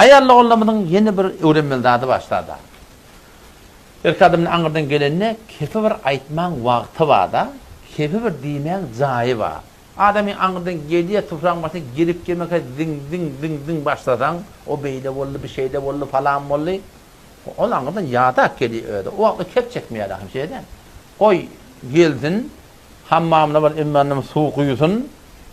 Aýal doganlarymyzyň ýene bir öwrenmeli zady bar ştada. Erkek adamyň aňyrdan gelende kepi bir aýtmaň wagty bar-da, kepi bir diýmäň jaýy bar. Adamyň aňyrdan gelýär, topragyň başyna gelip gelmekä ziň-ziň, ziň-ziň başlasaň, o beýle boldy, bu şeýle boldy, falan boldy. Ol aňyrdan ýadap gelýär özi. O wagtda kep çekmeýär ahym, şeýle dälmi? Goý, gelsin, hammamyna bir immanam suw guýsun,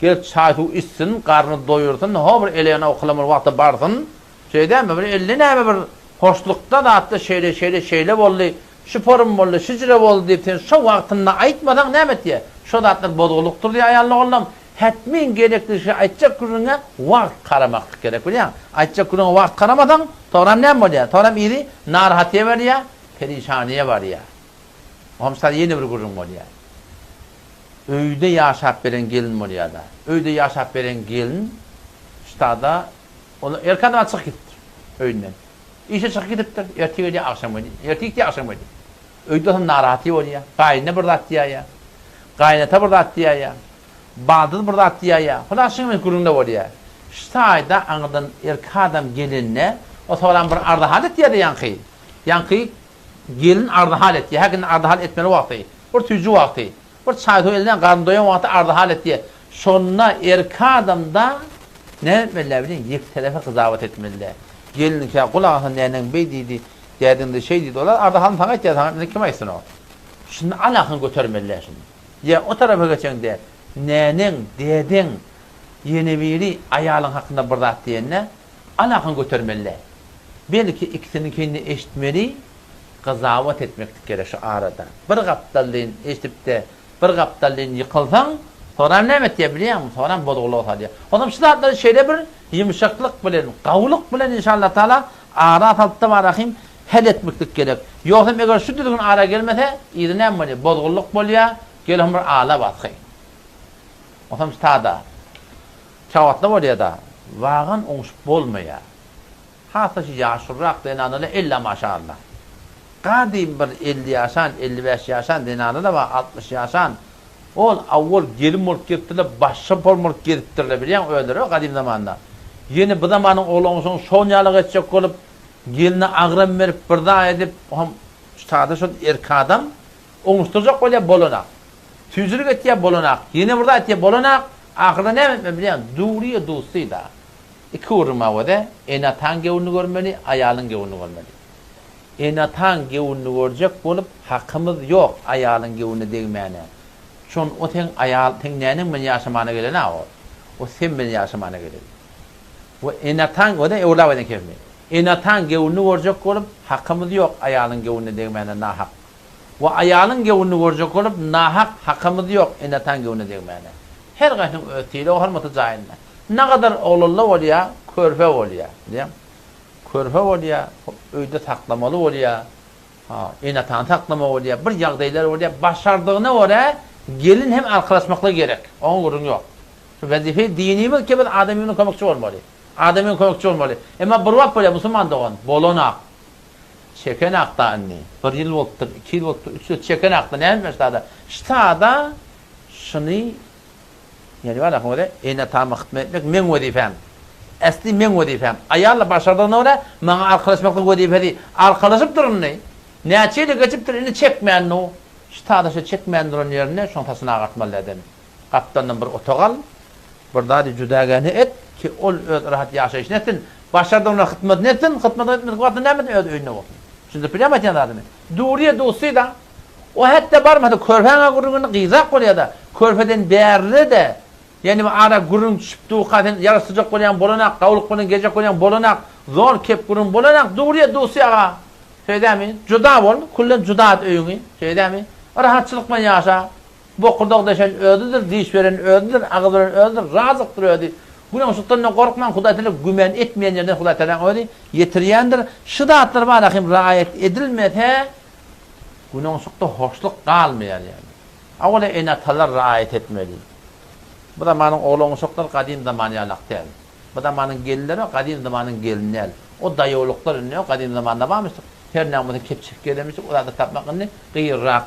gelip çaý-suw içsin, garnyny doýursyn, ho bir eleýana okalamaly wagta barsyn. Şeýle dälmi? Bir elde näme bir hoşlukda zatda şeýle, şeýle, şeýle boldy, şu porum boldy, şu jüre boldy diýip sen şo wagtynda aýtmasaň näme etýär? Şo zatlar bozgulykdyr diýýär aýal doganlam. Hetmin gerekli şe aýtjak gürrüňe wagt garamaklyk gerek bilýäň. Aýtjak gürrüňe wagt garamasaň, soňram näme bolýar? Soňram yzy narahatyýa barýar, perişanyýa barýar. Homsar ýene bir gürrüň bolýar. Öýde ýaşap beren gelin bolýar-da. Öýde ýaşap beren gelin ştada ol erkek adam çykyp gidipdir öýünden. Işe çykyp gidipdir, ertir gelýär, agşam gelýär. Ertir gitýär, agşam gelýär. Öýde bolsa narahaty bolýar. Gaýynyna bir zat diýýär. Gaýynata bir zat diýýär. Baldyz bir zat diýýär. Hudaý şunuň bilen gürrüňde bolýar. Şu taýda aňyrdan erkek adam gelende, o soran bir arza-hal etýär-de ýaňky. Ýaňky gelin arza-hal etýär. Häkinde arza-hal etmeli wagty. Bir süýji wagty. Bir çaý-suw elinden garny doýan wagty arza-hal etýär. Şonda erkek adam-da näme etmeli-dä bilýäň? Ýekterepe gyjabat etmeli-dä. Geliniňkä gulak asan näneň beý diýdi, dädeň-de şeý diýdi. Olar arza-halyny saňa aýtýar, saňa aýtmasa kim aýtsyn o. Şunda alakyňy götermeli-dä şunda. Ýa o tarapa geçeňde näneň, dädeň ýene biri aýalyň hakynda bir zat diýende alakyňy götermeli-dä. Belki ikisiniňkini-de eşitmeli, gyzawat etmeklik gerek şu arada. Bir gapdalyn eşidip-de, bir gapdalyn ýykylsaň, soňram näme etýär bilýäňmi? Soňram bozgulyga salýar. Onsoň şu zatlary şeýle bir ýumşaklyk bilen, gowulyk bilen inşallatala ara salyp-da barahym hal etmeklik gerek. Ýogsam eger şu düzgün ara gelmese, yzy näme bolýar? Bozgunlyk bolýar, gelin bir ala basgy. Onsoň sada. Käwagtlar bolýar-da, wagan oňşup bolmaýar. Has-da şu ýaşulurak zenanlar ella maşallah. Gadym bir 50 ýaşan, 55 ýaşan zenanlar bar, 60 ýaşan. Ol awwal gelin bolup gelipdirler, başga bol bolup gezipdirler, bilýäňmi özleri gadym zamanda. Ýene bu zamanyň oglan-ogşan şon ýalyk etjek bolup, Gelne agram berip bir zat edip hom ştada şol erki adam oňuşdyrjak bolýar bolanak. Süýjülik etýär bolanak. Ýene bir zat etýär bolanak. Ahyrda näme etmeli bilýäňmi? Duryýa dusy da. Iki gürrüň bar oda. Ene-ataň göwnüni görmeli, aýalyň göwnüni görmeli. Ene-ataň göwnüni görjek bolup hakymyz ýok aýalyň göwnüne degmäne. Şon o seň aýal seň näneň bilen ýaşamana gelen-a o. O sen bilen ýaşamana gelen. We ene-ataň, o-da öwlap aýdan kepimi. Ene-ataň göwnüni görjek bolup, hakymyz ýok aýalyň göwnüne degmäne nahak. We aýalyň göwnüni görjek bolup, nahak, hakymyz ýok ene-ataň göwnüne degmäne. Her gaýsynyň öz sylagy, hormaty jaýynda. Nagadar oglanlar bolýar, körpe bolýar. Bilýäňmi? Körpe bolýar, öýde saklamaly bolýar. Ha, ene-atany saklamaly bolýar. Bir ýagdaýlar bolýar. Başardygyna görä gelin hem arkalaşmaklygy gerek. Oňa gürrüň ýok. Şu wezipe dinimiz ki biz adamyna kömekçi bolmaly. Adamyna kömekçi bolmaly. Emma bir wagt bolýar musulman dogan, bolanak. Çekenakda indi. Bir ýyl bolupdyr, iki ýyl bolupdyr, üç ýyl çekenakda näme etmeli ştada? Ştada şuny ýani bar ahwale ene-atama hyzmat etmek meň wezipem. Äsli meň wezipem. Aýal-da başardygyna görä maňa arkalaşmaklyk wezipesi. Arkalaşyp dur indi. Näçe ýyl geçipdir indi çekmän dur. Ştada şu çekmän duran ýerinde şoň saçyny agartmaly däl. Gapdalyndan bir otag al, bir zady judagäni et ki, ol öz rahat ýaşaýşyny etsin, başardygyna hytmatyny etsin, hytmatyny etmedik wagtynda näme etsin, öz öýünde bolsun. Düşündirip bilýärmi aýtýan zadymy? Duryýa dusy-da, o hetde barmasa körpäň-ä gürrüňini gyzrak bolýar-da, körpeden bärde-de, ýani bir ara gürrüň düşüp durka sen ýaraşdyrjak bolýaň bolanak, gawulyk bilen geljek bolýaň bolanak, zor kep gürrüň bolanak, duryýa dusy aga, şeýdämi, juda bol, külden juda et öýüňi, şeýdämi, rahatçylyk bilen ýaşa. Bokurdak deşen özüdir, diş beren özüdir, agyz beren özüdir, razykdyr özi. Günäňşykdan gorkmaň, Hudaý Tagala güman etmeýän ýerden Hudaý Tagalaň özi ýetirýändir. Şu zatlar bar ahim raýat edilmese, günäňşykda hoşluk galmaýar ýaly. Awala ene-atalar raýat etmeli. Bu zamanyň oglan-uşaklar gadym zaman ýalak däl. Bu zamanyň gelinleri gadym zamanyň gelini däl. O daýawlyklar indi ýok, gadym zamanda barmyşdyk. Her näme bolsa kepçek gelenmişdik, o zady tapmak indi gyýynrak.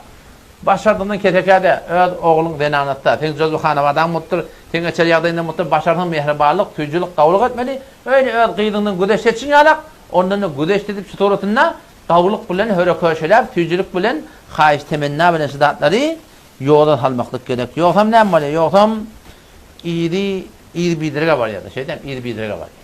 Başardygyňdan kesekä-de, öz ogluň zenanatda, seň jozby hanabadaň bolupdyr, seň geçer ýagdaýyňdan bolupdyr, başarsaň mähribanlyk, süýjülik, gawulyk etmeli. Öýle öz gyzyňdan güzeşt etşiň ýalak, ondan-da güzeşt edip şu suratynda gawulyk bilen höre-köşeläp, süýjülik bilen, haýyş-temenna bilen şu zatlary ýola salmaklyk gerek. Ýogsam näme bolýar? Ýogsam yzy, yzy biderege barýar-da, şeýdem, yzy biderege barýar.